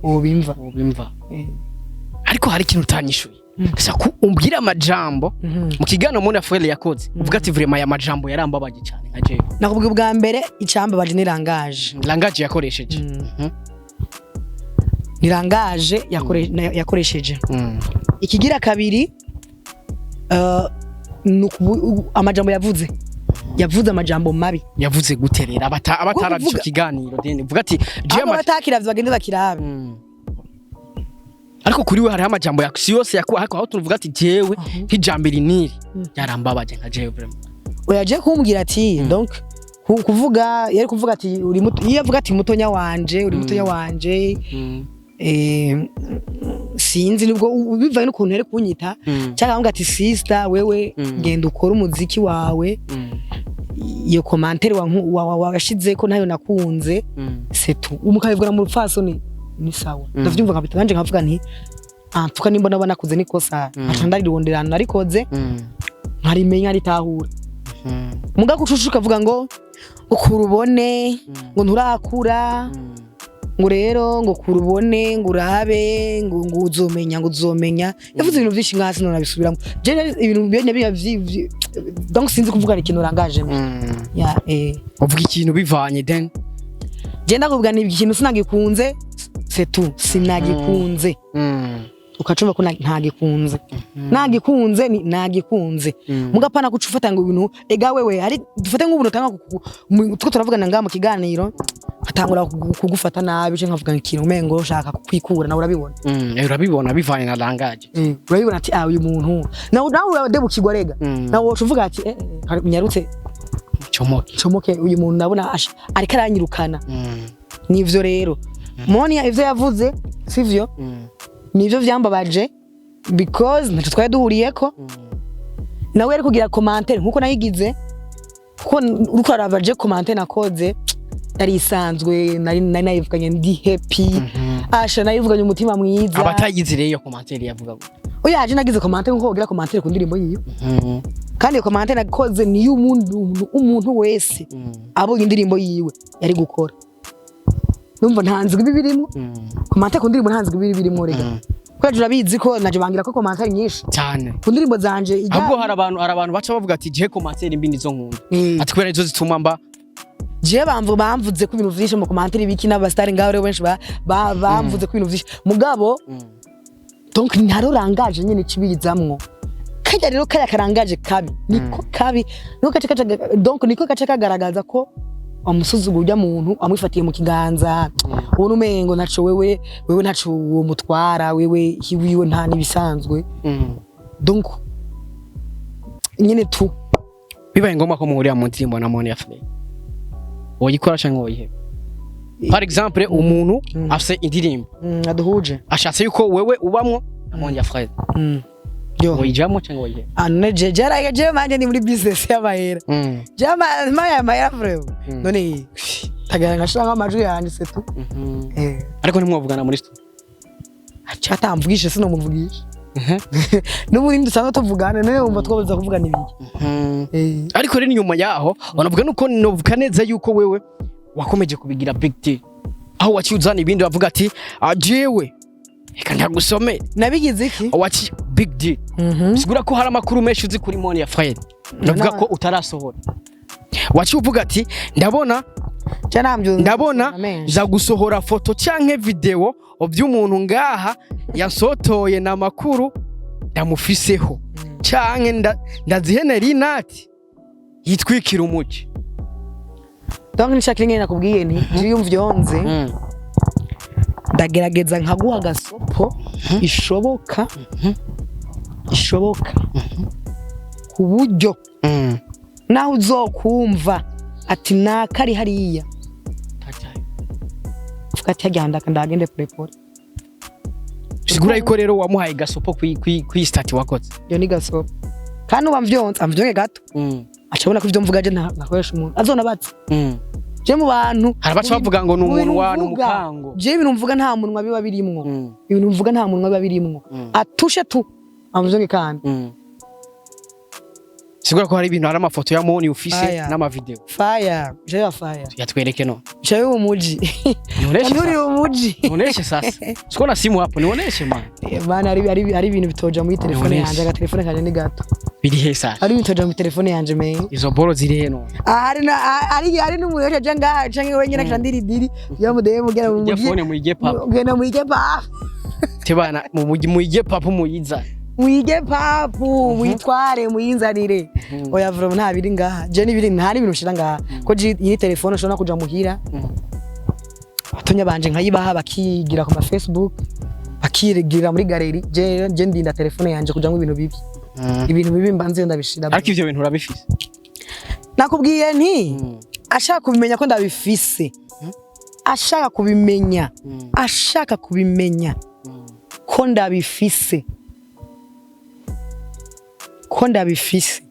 wobimva. Ubimva. Ariko hari ikintu utanyishuye. Ndashaka ko umbwira amajambo mu kiganiro Moni ya Frère yakoze uvuga ati: "Vraiment aya majambo yarambabaje cyane nka jewe." Nakubwiye ubwa mbere, icambabaje ni langage. Langage yakoresheje. Ni langage yakoresheje. Ikigira kabiri, ni amajambo yavuze, yavuze amajambo mabi. Yavuze gute rero? Abataravye ico Kuvuga- kiganiro deni uvuga ati jewe abo batakiravye bagende bakirabe. Ariko kuri we hariho amajambo ya si yose yakuba, ariko aho tuvuga ati: "Jewe nk'ijambo iri niri yarambabaje nka jewe vraiment." Oya, aje kumbwira ati donc kuvuga yari kuvuga ati: "Uri muto." Iyo avuga ati: "Mutonya wanje, uri mutonya wanje," sinzi nubwo bivaye n'ukuntu yari kunyita, cyangwa avuga ati: "Sister, wewe genda ukore umuziki wawe." Iyo commentaire washize ko ntayo nakunze, c'est tout. Umukabivugana mu rupfasoni ni sawa, ndavyumva nkabita nanje nkavuga nti: "Antuka nimba naba nakoze nikosa," nkaca ndarirondera narikoze, nkarimenya, ritahura. Muga kucucu ukavuga ngo kurubone, ngo nturakura, ngo rero ngo kurubone, ngo urabe, ngo uzomenya, ngo uzomenya. Yavuze ibintu byinshi nkasi none nabisubiramo je ibintu bene biya donc sinzi kuvuga ikintu rangaje ya. Uvuga ikintu bivanye then. Je ndakubwira ni ikintu sinagikunze, c'est tout, sinagikunze. Ukacumva ko ntagikunze, nagikunze ni nagikunze. Mugapana guca ufata ngo ibintu ega wewe ari dufate nk'ubu nutanga tuko turavugana ngaha mu kiganiro, nkatangura kugufata nabi canke nkavuga ikintu umengo ushaka kukwikura, nawe urabibona. Urabibona bivanye na langage. Urabibona ati ah, uyu muntu nawe uradebukirwa rega. Nawe woca uvuga ati eh, nyarutse. Comoke. Comoke, uyu muntu ndabona ariko aranyirukana. Nivyo rero Monia ivyo yavuze sivyo. Nivyo vyambabaje because ntacyo twari duhuriyeko. Nawe yari kugira commentaire nkuko nayigize, kuko uriko araba je commentaire nakoze yari isanzwe, nari nayivuganye ndi happy, asha nayivuganye umutima mwiza. Abatayigize rero iyo commentaire yavuga gute? Oya, je nagize commentaire nkuko wogira commentaire ku ndirimbo yiwe. Kandi iyo commentaire nakoze niyo umuntu wese abonye indirimbo yiwe yari gukora. Numva nta nzwi ibi birimo. Commentaire ku ndirimbo nta nzwi ibi birimo rega. Kubera urabizi ko naje bangira ko commentaire nyinshi cyane ku ndirimbo zanje Ahubwo hari abantu baca bavuga ati je commentaire mbi nizo nkunda, ati kubera nizo zituma mba Je bamvuze ko ibintu vyinshi mu commentaire biki n'abastari ngaho rero benshi bamvuze ko ibintu vyinshi, mugabo donc ntarorangaje nyene kibizamwo kajya rero kaya karangaje kabi niko kabi niko gace kaca, donc niko gace kagaragaza ko amusuzugura ujya muntu amwifatiye mu kiganza, ubona umengo ntaco wewe ntaco uwo mutwara wewe hiwiwe nta nibisanzwe. Donc nyene tu Bibaye ngombwa ko muhurira mu ndirimbo na Monia Fleur, woyikora canke woyiheba? Par exemple umuntu afise indirimbo aduhuje, ashatse yuko wewe ubamwo na Monia Fleur, yo woyijamwo canke woyiheba? Ane je je je manje ni muri business y'amahera. Je maya mahera vraiment. None tagara ngashaka amajwi yanje, c'est tout. Ariko ntimwovugana muri studio? Aca atamvugishe sinomuvugisha. N'ubundi dusanzwe tuvugana, none wumva twabuza kuvugana ibiki? Ariko rero inyuma yaho banavuga nuko novuga neza yuko wewe wakomeje kubigira big deal, aho waciye uzana ibindi bavuga ati ah, jewe reka ndagusome. Nabigize iki? Waci big deal, sigura ko hari amakuru menshi uzi kuri Monia Fleur ndavuga ko utarasohora. Waciye uvuga ati ndabona Je ntamvyo ndabona menshi. nza gusohora foto canke video by'umuntu ngaha yasotoye na makuru ndamufiseho, canke ndazihenera inati yitwikira umuci. Donc nishaka ingene nakubwiye nti je iyo mvyonze ndagerageza nkaguha agasopo ishoboka ishoboka ku buryo naho uzokumva ati naka ari hariya, uvuga ati hajya ndaka ndagende pole pole. Sigura yuko rero wamuhaye gasopo kwi statut wakoze. Iyo ni gasopo kandi uba mvyonze amvyonge gato acabona ko ivyo mvuga je ntakoresha umuntu azona batse je mu bantu. Hari abaca bavuga ngo ni Mu bintu umuntu wa ni mvuga, umukango. Je ibintu mvuga nta munwa biba birimwo. Ibintu mvuga nta munwa biba birimwo. Atushe tu amvyonge kandi. Sigura ko hari ibintu, hari amafoto ya Moni ufise Aya. n'amavideo. Fire je ya fire. Yatwereke no. Je umuji. Nioneshe Nuri sasa. umuji. Nioneshe sasa, siko na simu hapo, nioneshe man. Bana ari ibintu bitoja muri telefone Nioneshe. yanje, agatelefone kanje ni gato. Biri he sasa? Ari ibintu bitoja muri telefone yanje me. Izo boro ziri he no? Ari na ari n'umuntu yaje aja ngaha canke wenyine akandira idiri ya mudemu gera mu Ijya muji. phone muyige papa. Genda muyige papu. Tebana mu muyige papa muyiza. Muyige papu, muyitware muyinzanire. Oya vraiment nta biri ngaha, je n'ibiri nta n'ibintu nshira ngaha ko je iyi telefone ushobora kuja muhira abatonya banje nkayibaha bakigira ku ma Facebook, bakigira muri galerie. Je ndinda telefone yanje kujamwo ibintu bibi. Ibintu bibi mbanze ndabishira. Ariko ivyo bintu urabifise? Nakubwiye nti ashaka kubimenya ko ndabifise, ashaka kubimenya, ashaka kubimenya ko ndabifise, ko ndabifise,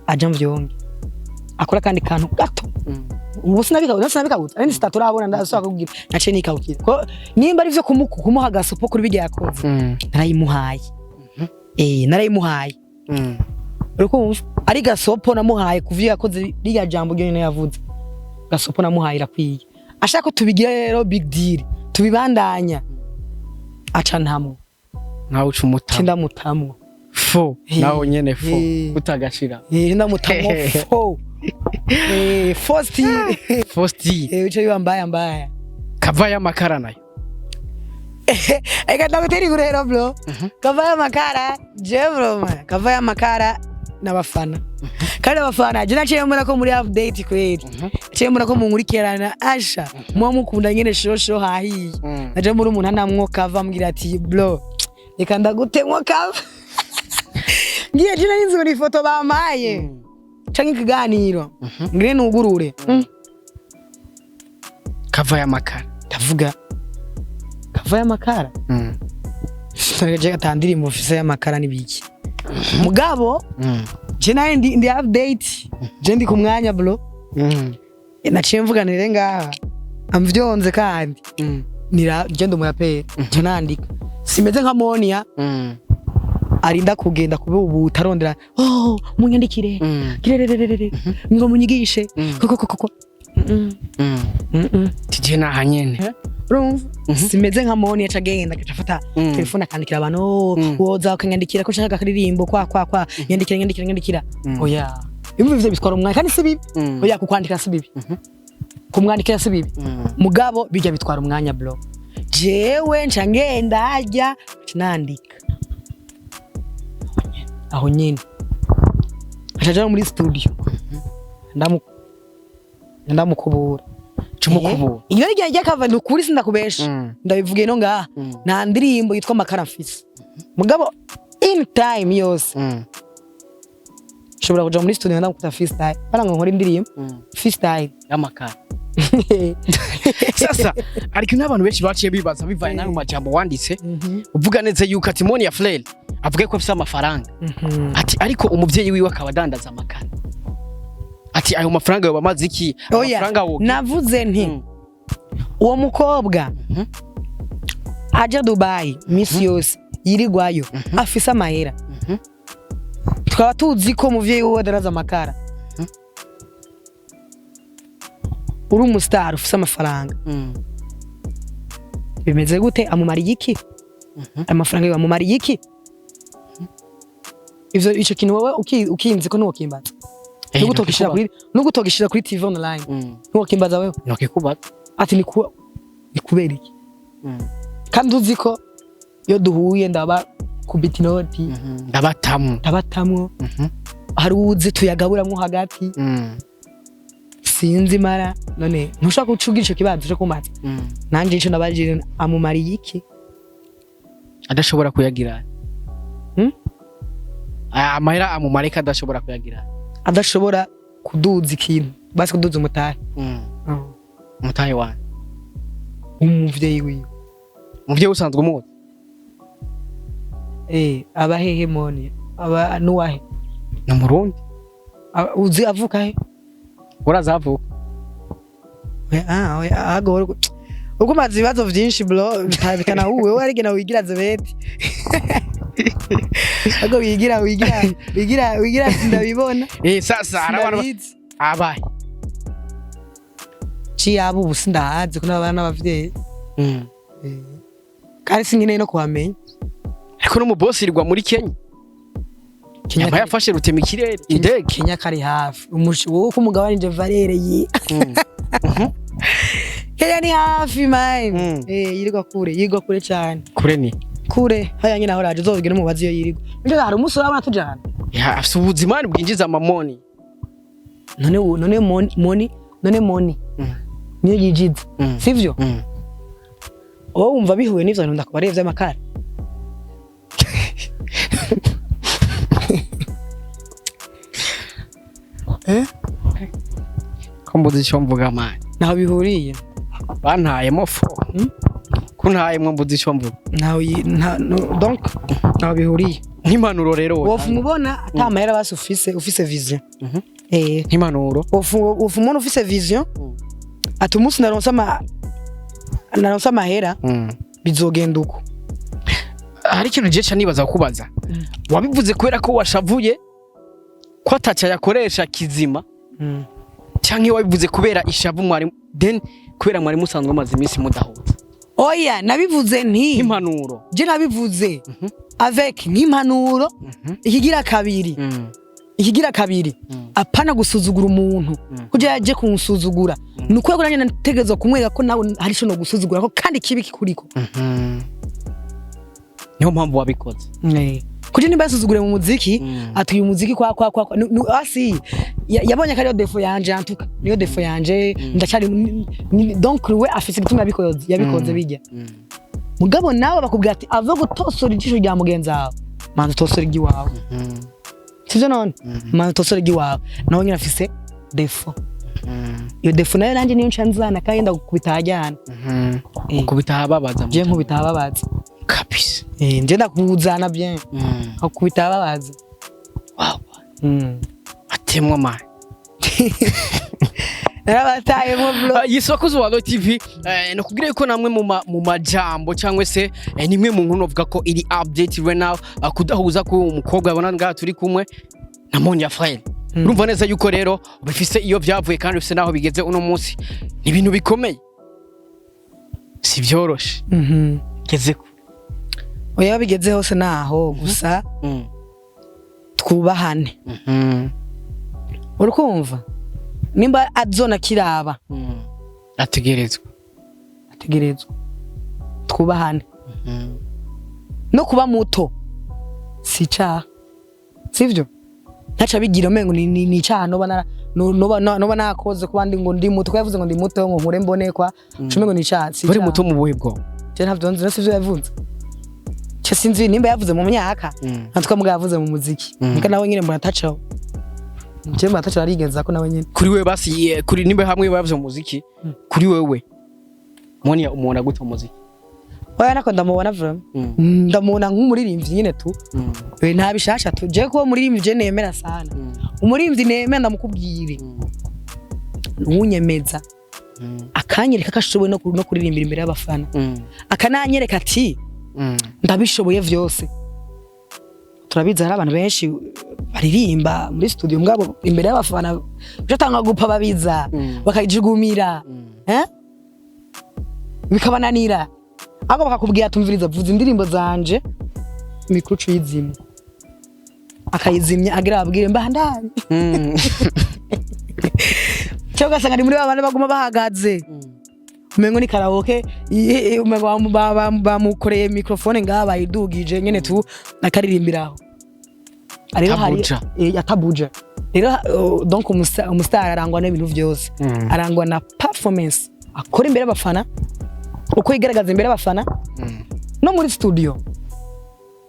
aja mvyonge akora kandi kantu gato. Ubu sinabikabutse ari statut urabona ndashaka kubwira naciye nikabukira ko nimba ari vyo kumuha gasopo kuri bijya yakoze, narayimuhaye, narayimuhaye. Uri kumva ari gasopo namuhaye kuvyo yakoze, ririya jambo ryonyene yavuze, gasopo namuhaye irakwiye. Ashaka ko tubigira rero big deal tubibandanya, aca ntamwo. Nkawe uca umutamo. Ndamutamwo. Fo. Nawe nyene fo. Utagashira. Ndamutamwo fo, fosti. Fosti. Bice biba mbaya mbaya. Kava y'amakara nayo. Eka ndagutera inkuru rero, bro. Cover y'amakara, je bro man, cover y'amakara n'abafana, kandi abafana je naciye mbona ko muri update kweli, naciye mbona ko munkurikirana, asha muba mukunda nyene shosho hahiye. Naje muri umuntu anamwo cover, mbwira ati: "Bro, reka ndagutemwo cover." Ngiye je nari nzi ngo ni ifoto bampaye canke ikiganiro, ngire nugurure. Cover y'amakara. Ndavuga cover y'amakara, je ata ndirimbo mfise y'amakara n'ibiki. Mugabo je nawe ndi update, je ndi ku mwanya, bro. Naciye mvuga nire ngaha amvyonze kandi nira je ndi umuraperi, je nandika, simeze nka Monia arinda kugenda kuba ubu utarondera: "Oh, munyandikire kirerererere ngo munyigishe." Koko koko koko. Tije naha nyene. Urumva, simeze nka Moni aca agenda agaca afata telefone akandikira abantu: "Oh, woza ukanyandikira ko nshaka akaririmbo kwa kwa kwa, nyandikira, nyandikira, nyandikira." Oya, ibyo ivyo bitwara umwanya kandi si bibi. Oya, kukwandikira si bibi, kumwandikira si bibi, mugabo bijya bitwara umwanya, bro. Jewe nca ngenda harya, nca nandika aho nyene, nca nja no muri studio, ndamukubura. Cumukubura. Iyo rya ryakava ni ukuri, sindakubesha. Ndabivugiye no ngaha, nta ndirimbo yitwa Amakara mfise, mugabo in time yose nshobora kuja muri studio ndamukuta freestyle bara ngo nkore indirimbo freestyle. Y'amakara. Sasa ariko n'abantu benshi baciye bibaza bivanye n'ayo majambo wanditse, uvuga neza yuko ati Monia Fleur avuga ko afise amafaranga, ati ariko umuvyeyi wiwe akaba adandaza amakara, ati ayo mafaranga yoba amaze iki? Oya, amafaranga wo navuze nti uwo mukobwa aja Dubai misi yose yirigwayo afise amahera, tukaba tuzi ko umuvyeyi wiwe adandaza amakara. Uri umustar ufise amafaranga, bimeze gute? Amumariye iki amafaranga yiwe? Amumariye iki? Ivyo ico kintu wowe ukinzi ko ntiwokimbaza. Nugutogishira kuri TV online, ntiwokimbaza wewe. Nokikubaza. Ati ni kubera iki? Kandi uzi ko iyo duhuye ndaba kubita inoti. Ndabatamwo. Ndabatamwo. Hari uwuzi tuyagaburamwo hagati. Sinzi mara none ntushaka gucugira ico kibazo cyo kumaza. Nanje ico nabajije: amumariye iki? Adashobora kuyagira. Hmm? Aya amahera amumareka adashobora kuyagira. Adashobora kuduza ikintu, basi kuduza umutahe. Umutahe wanjye? Umuvyeyi wiwe. Umuvyeyi usanzwe umuzi? Aba hehe Moni? Aba nuwahe? Ni Umurundi. Uzi avuka he? Urazavuka. Oya, ah, oya, ahubwo ubwo umaze ibibazo vyinshi, bro, bitanahuwe. Wowe arigena wigira zebeti, ahubwo wigira wigira wigira wigira, sindabibona. Sasa hari abantu Sindabizi. Abaye. Ciyaba ubu sindahazi ko n'abana n'abavyeyi. Kandi sinkeneye no kuhamenya. Ariko no mu boss irirwa muri Kenya. Kenya. Yaba yafashe rutema ikirere indege. Kenya kari hafi. Wowe ko umugabanije valere yi. Kenya ni hafi, man. Yirirwa kure, yirirwa kure cyane. Kure ni? Kure haya nyine aho raje uzobigena umubazi iyo yirirwa. Nje hari umunsi urabona tujana. Ya, afise ubuzima bwinjiza amamoni. None none moni none moni niyo yijiza, sivyo? Wowe wumva bihuye n'ivyo bintu ndakubariye vy'amakara? Ko mbuze ico mvuga, man. Ntaho bihuriye. Bantayemo fo. Hmm? Kuntayemwo mbuze ico mvuga. Ntaho donc ntaho bihuriye. Nk'impanuro rero wowe. Wofu mubona ata mahera, basi ufise vision. Nk'impanuro. Wofu umuntu ufise vision ati umunsi naronse amahera bizogenda uko. Hari ikintu je ca nibaza kubaza. Wabivuze kubera ko washavuye ko ataca yakoresha kizima, canke wabivuze kubera ishavu mwari, then kubera mwari musanzwe mumaze iminsi mudahuza? Oya, nabivuze nti Nk'impanuro. Je nabivuze avec nk'impanuro. Ikigira kabiri, ikigira kabiri, apana gusuzugura umuntu. Kuja yaje kunsuzugura ni uko nanjye nategerezwa kumwereka ko nawe hari ico no gusuzugura ko kandi kibi kikuriko. Niyo mpamvu wabikoze. Kuko nimba yasuzuguriye mu muziki, atuye umuziki kwa asi yabonye ko ariyo défaut yanje, antuka niyo défaut yanje ndacyari donc we afise igituma yabikoze bijya. Mugabo nawe bakubwira ati ava gutosora ijisho rya mugenzi wawe, manza utosora iry'iwawe. Sivyo none? Manza utosora iry'iwawe. Nawe nyine afise défaut. Iyo défaut nayo nanjye niyo nca nzana kandi ndagukubita ahajyana. Ukubita ahababaza. Je nkubita ahababaza. Kabisa. Nje ndakuzana bien, nkakubita ahababaza. Wow. Atemwa man. Narabatayemo, bro. Yisokozo wa Royal TV, nakubwira yuko namwe mu majambo cyangwa se nimwe mu nkuru novuga ko iri update right now, kudahuza ko umukobwa abona ngaha turi kumwe na Monia Frere. Urumva neza yuko rero bifise iyo vyavuye kandi bifise naho bigeze uno munsi. Ni ibintu bikomeye, si vyoroshe. Geze ku Oya, bigeze hose naho gusa twubahane. Urukumva nimba azona kiraba. Ategerezwa. Ategerezwa twubahane. No kuba muto si icaha, sivyo? Ntaca bigira umengo ni icaha noba nakoze kuba ndi ngo ndi muto, ko yavuze ngo ndi muto ngo nkure mbonekwa, uca umengo ni icaha, si Uri icaha. muto mu buhe bwoko? Je ntavyo nzi, sivyo yavuze? Ce sinzi nimba yavuze mu myaka. Natwe muga yavuze mu muziki. Muga nawe nyine mbona atacaho, je mbona atacaho, arigenza ko nawe nyine. Kuri wewe basi, kuri nimba hamwe bavuze mu muziki, kuri wewe Monia umubona gute mu muziki? Oya, nako ndamubona vraiment. Ndamubona nk'umuririmbyi nyine tu. Nta bishasha tu. Je kuba umuririmbyi je nemera sana, umuririmbyi nemera ndamukubwire, unyemeza akanyereka ko ashoboye no kuririmbira imbere y'abafana, akananyereka ati ndabishoboye vyose. Turabizi, hari abantu benshi baririmba muri studio, mugabo imbere y'abafana ucatanga gupa babiza, bakajugumira, eh, bikabananira. Ahubwo bakakubwira, tumviriza, vuza indirimbo zanje, micro uyizimye, akayizimya agira ababwire mbandanye. Cyangwa ugasanga ni muri ba bandi baguma bahagaze, umengo ni karaoke, umengo bamukoreye microphone ngaha bayidugije nyene tu, akaririmbiraho. Rero hari Atabuja. Atabuja. Rero donc umustar arangwa n'ibintu vyose. Arangwa na performance akora imbere y'abafana, uko yigaragaza imbere y'abafana no muri studio.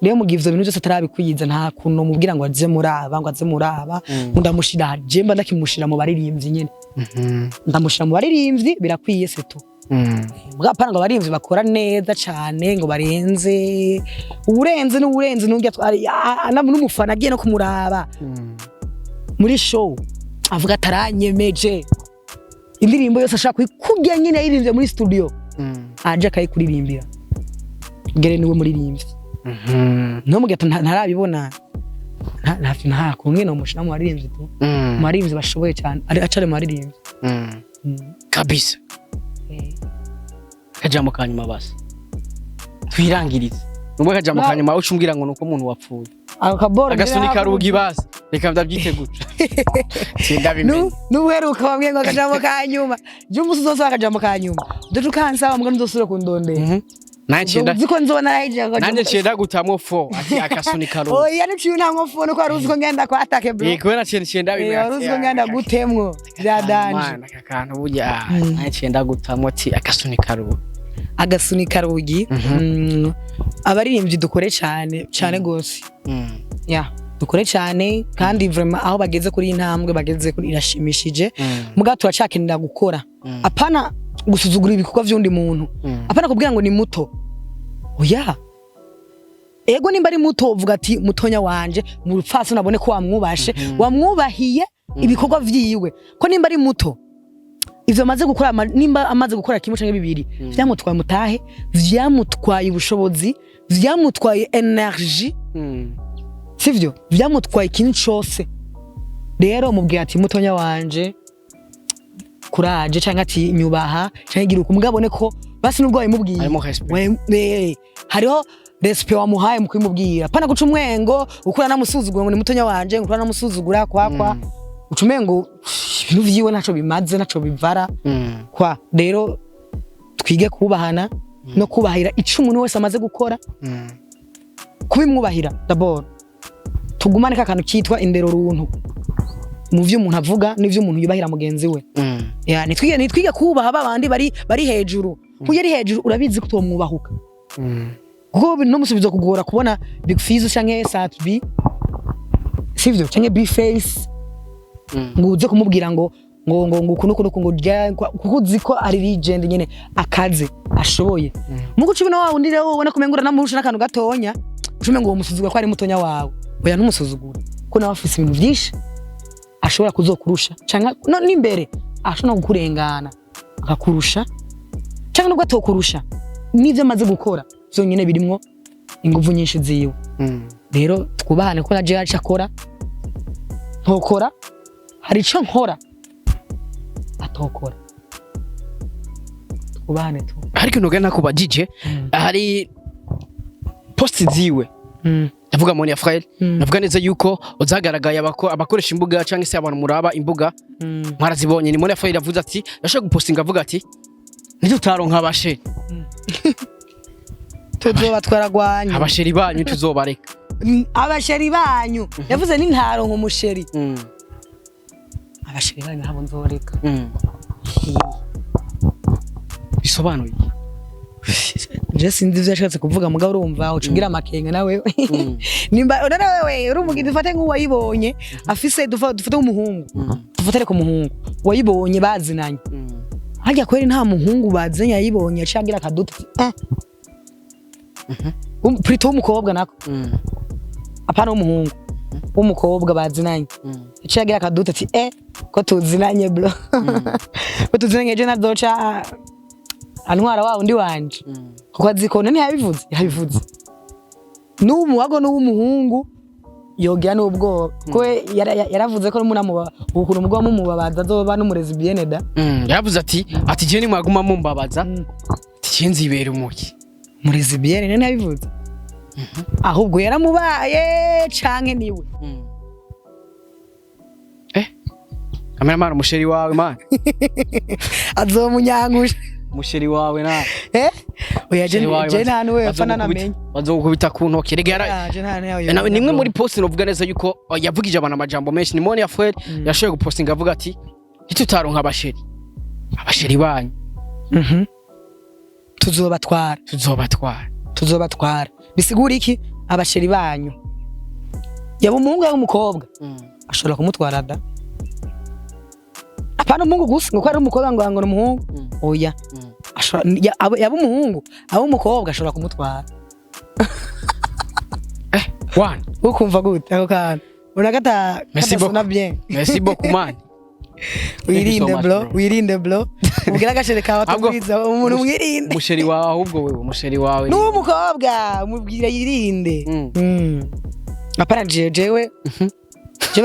Rero mu gihe ivyo bintu byose atarabikwiza, nta kuntu mubwira ngo aze muraba, ngo aze muraba, ngo ndamushira. Je mba ndakimushira mu baririmbyi nyene. Ndamushira mu baririmbyi, birakwiye, c'est tout. Mbwa apana ngo abaririmbyi bakora neza cane ngo barenze. Uwurenze n'uwurenze n'urya n'umufana agiye no kumuraba muri show avuga ataranyemeje, indirimbo yose ashaka kuyikubwira nyine yayiririmbye muri studio, aje akayikuririmbira, ngere niwe muririmbyi. No mu gato ntarabibona. Nta kumwe no mushira mu baririmbyi tu, mu baririmbyi bashoboye cyane, ari acari mu baririmbyi. Kabisa. Akajambo ka nyuma basi twirangirize, nubwo akajambo ka nyuma uca umbwira ngo nuko umuntu wapfuye. Ako kaboro. Agasunika rugi basi, reka ndabyite gutya, sindabimenye. N'ubuheruka bamwe ngo akajambo ka nyuma, je umunsi uzosaba akajambo ka nyuma duce ukansaba, mbwa ntuzosubire kundondera. Nanjye Uzi ko nzobona narahije akajambo. Nanjye ciye ndagutamwo fo ati akasunika rugi. Oya, niciye ntamwo fo, nuko wari uzi ko ngenda kwatake, bro. Yego, naciye ciye ndabimenya. Wari uzi ko ngenda gutemwo bya danger. Mwana, aka kantu burya nanjye ciye ndagutamwo ati akasunika rugi. Agasunika rugi. Abaririmbyi dukore cyane cyane gose. Ya, dukore cyane kandi vraiment aho bageze kuri iyi ntambwe bageze kuri irashimishije. Muga turacakenera gukora. Apana gusuzugura ibikorwa vy'undi muntu. Apana kubwira ngo ni muto. Oya, ego nimba ari muto uvuga ati mutonya wanje, mu rupfasi nabone ko wamwubashe, wamwubahiye ibikorwa vyiwe, ko nimba ari muto ivyo amaze gukora, nimba amaze gukora kimwe canke bibiri, vyamutwaye mutahe, vyamutwaye ubushobozi, vyamutwaye energy, sivyo? Vyamutwaye ikintu cose. Rero mubwira ati mutonya wanje, kuraje, canke ati nyubaha, canke gira uku, mugabone ko basi nubwo wabimubwiye Harimo respect. Hariho respect wamuhaye mu kubimubwira. Pana guca umwengo ukura namusuzugura ngo ni mutonya wanje, ngo ukura namusuzugura kwa uca umengo ibintu vyiwe ntaco bimaze, ntaco bivara. Kwa rero twige kubahana no kubahira ico umuntu wese amaze gukora. Kubimwubahira d'abord, tugumane ka kantu kitwa indero runtu mu vyo umuntu avuga n'ivyo umuntu yubahira mugenzi we. Ya, nitwige kubaha babandi bari hejuru. Kuko ari hejuru, urabizi ko utomwubahuka, kuko no musubizo kugora kubona Big Fizzo canke Sat B, sivyo, canke B Face, ngo uze kumubwira ngo uku nuku nuku, ngo rya, kuko uzi ko ari legend nyene, akaze ashoboye. Mugo cubona wa wundi rero ubona kumengura namurusha n'akantu gatonya, ucume ngo umusuzugura ko ari mutonya wawe. Oya, ntumusuzugure, ko nawe afise ibintu vyinshi ashobora kuzokurusha, canke no n'imbere ashobora kukurengana akakurusha, canke nubwo atokurusha, n'ivyo amaze gukora vyonyene birimwo inguvu nyinshi ziwe. Rero twubahane, ko na jewe hari ico akora ntokora, hari ico nkora atokora. Twubahane tu. Ariko ntuga nakubajije, hari post ziwe, ndavuga Monia Frere, ndavuga neza yuko zagaragaye abakoresha imbuga cyangwa se abantu muraba imbuga mwarazibonye. Ni Monia Frere yavuze ati, yashaka gupostinga avuga ati: "Ntitutaronka abasheri, Tuzoba twaragwanye. Abasheri banyu tuzobareka." Abasheri banyu, yavuze ni ntaronka umusheri, abasheri banyu ntabwo nzoreka. Bisobanuye? Je sinzi ivyo yashatse kuvuga, mugabo urumva ucugira amakenga nawe. Nimba none wewe uri umugizi, dufate nk'uwayibonye afise, dufate nk'umuhungu, dufate ariko umuhungu wayibonye bazinanye. Harya kweri nta muhungu bazinanye yayibonye yaciye agira akaduti ati, eh. Plutôt w'umukobwa nako, apana w'umuhungu, w'umukobwa bazinanye yaciye agira akaduti ati: "Eh, ko tuzinanye bro, ko tuzinanye, ejo nazoca antwara wa undi wanje," kuko azi ko none yabivuze n'uw'umuwago n'uw'umuhungu yogira n'ubwoba, kuko we yaravuze ko n'umunamuba ukuntu umugabo mumubabaza azoba n'umurezi da. Yaravuze ati: "Je nimwaguma mumbabaza," ati: "Je nzibera umuki." Murezi biene none yabivuze, ahubwo yaramubaye canke niwe. Eh, cameraman, umusheri wawe man. Azomunyangusha. Umusheri wawe na Eh, oya, je umusheri wawe je nta nuwe pfa nanamenye. Bazogukubita ku ntoki rega yara. Ah, je nta nuwe. Nawe nimwe muri post novuga neza yuko yavugije abantu amajambo menshi. Ni Monia Frere yashoboye gupostinga avuga ati: "Ntitutaronka abasheri banyu, Tuzobatwara. Tuzobatwara." Tuzobatwara bisigura iki? Abasheri banyu, yaba umuhungu yaba umukobwa, ashobora kumutwara da. Apana umuhungu gusa ngo ko ari umukobwa, ngo ni umuhungu. Oya. Ashobora yaba umuhungu aba umukobwa, ashobora kumutwara. Eh, one. Ukumva gute ako kantu unakata? Merci Katasona beaucoup. bien. Merci beaucoup man. Thank you Wirinde so much, bro. bro. Wirinde bro, ubwira agasheri kawe Ahubwo- atumviriza umuntu, mwirinde. Umusheri wawe ahubwo, wewe umusheri wawe. N'uw'umukobwa umubwira yirinde. Apana jewe je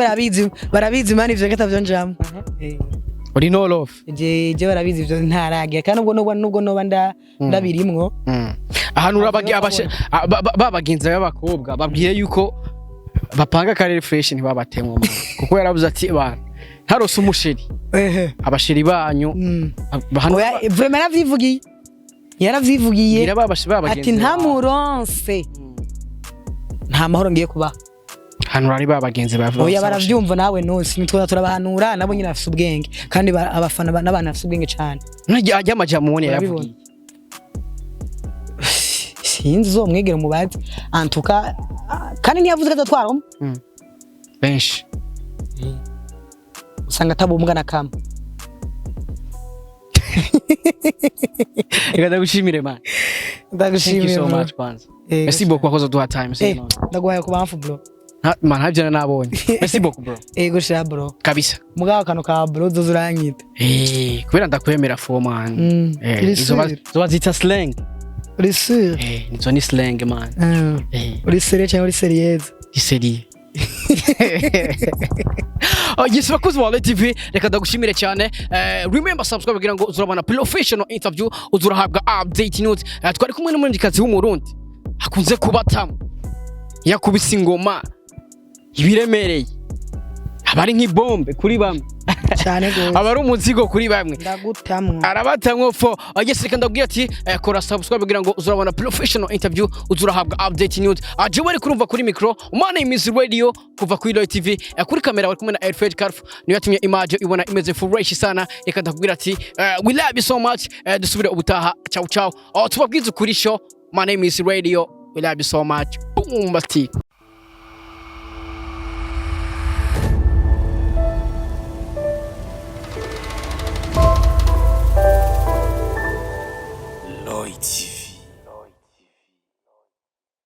barabizi man, ivyo gatavyo njamwo. Eh. Uri no love. Je barabizi, ivyo ntaragira, kandi ubwo noba ndabirimwo. Ahantu urabagi ba bagenzi b'abakobwa babwiye yuko bapanga akarere fresh ntibabatemwe man. Kuko yaravuze ati: "Bana ntarose umusheri, Ehe. abasheri banyu." Hano Oya, vraiment yaravyivugiye. Bwira ba bagenzi Ati bawe. Ntamuronse nta mahoro ngiye kubaha. Hano ari ba bagenzi bawe. Oya, baravyumva nawe nusi nitwe turabahanura, nabo nyine bafise ubwenge, kandi abafana n'abantu bafise ubwenge cane. Ajya amajambo ubone Barabibona. yavugiye. Sinzi, uzomwegera umubazi antuka. Kandi ntiyavuze ko azotwara umwe. Benshi. Usanga atabumbwa na kamwe. Reka ndagushimire man. Thank you Ndagushimiye so bro. much kwanza. Eh, Merci beaucoup wakoze duha time. Eh, ndaguhaye ku bamfu bro. Man, ntabyo nabonye. Merci beaucoup bro. Ego sha bro. Kabisa. Mugabo akantu ka bro uzoza uranyita. Eh, kubera ndakwemera fo man. Eh, Uri izo sûr? Izo bazita slang. Uri sûr? Eh, nizo ni slang man. Eh. Uri sérieux cyangwa uri sérieuse? Iseriye. Oh, yes, bakuzi ba Royal TV, reka ndagushimire cyane. Remember subscribe kugira ngo uzurabona professional interview, uzurahabwa update news. Twari kumwe n'umurindikazi w'Umurundi akunze kubatamu, yakubise ingoma ibiremereye, aba ari nk'ibombe kuri bamwe. Cyane gose. Aba ari umuzigo kuri bamwe. Ndagutamwo. Arabatamwo fo. Yes, reka ndabwira ati kora subscribe kugira ngo uzurabona professional interview, uzurahabwa update news. Jewe ari kurumva kuri micro, my name is Radio kuva kuri Roy TV. Kuri kamera bari kumwe na Alfred Carf, niyo yatumye image ibona imeze fresh sana. Reka ndakubwira ati we love you so much. Dusubire ubutaha. Ciao ciao. Oh, tubabwize ukuri show. My name is Radio, we love you so much. Boom, basti.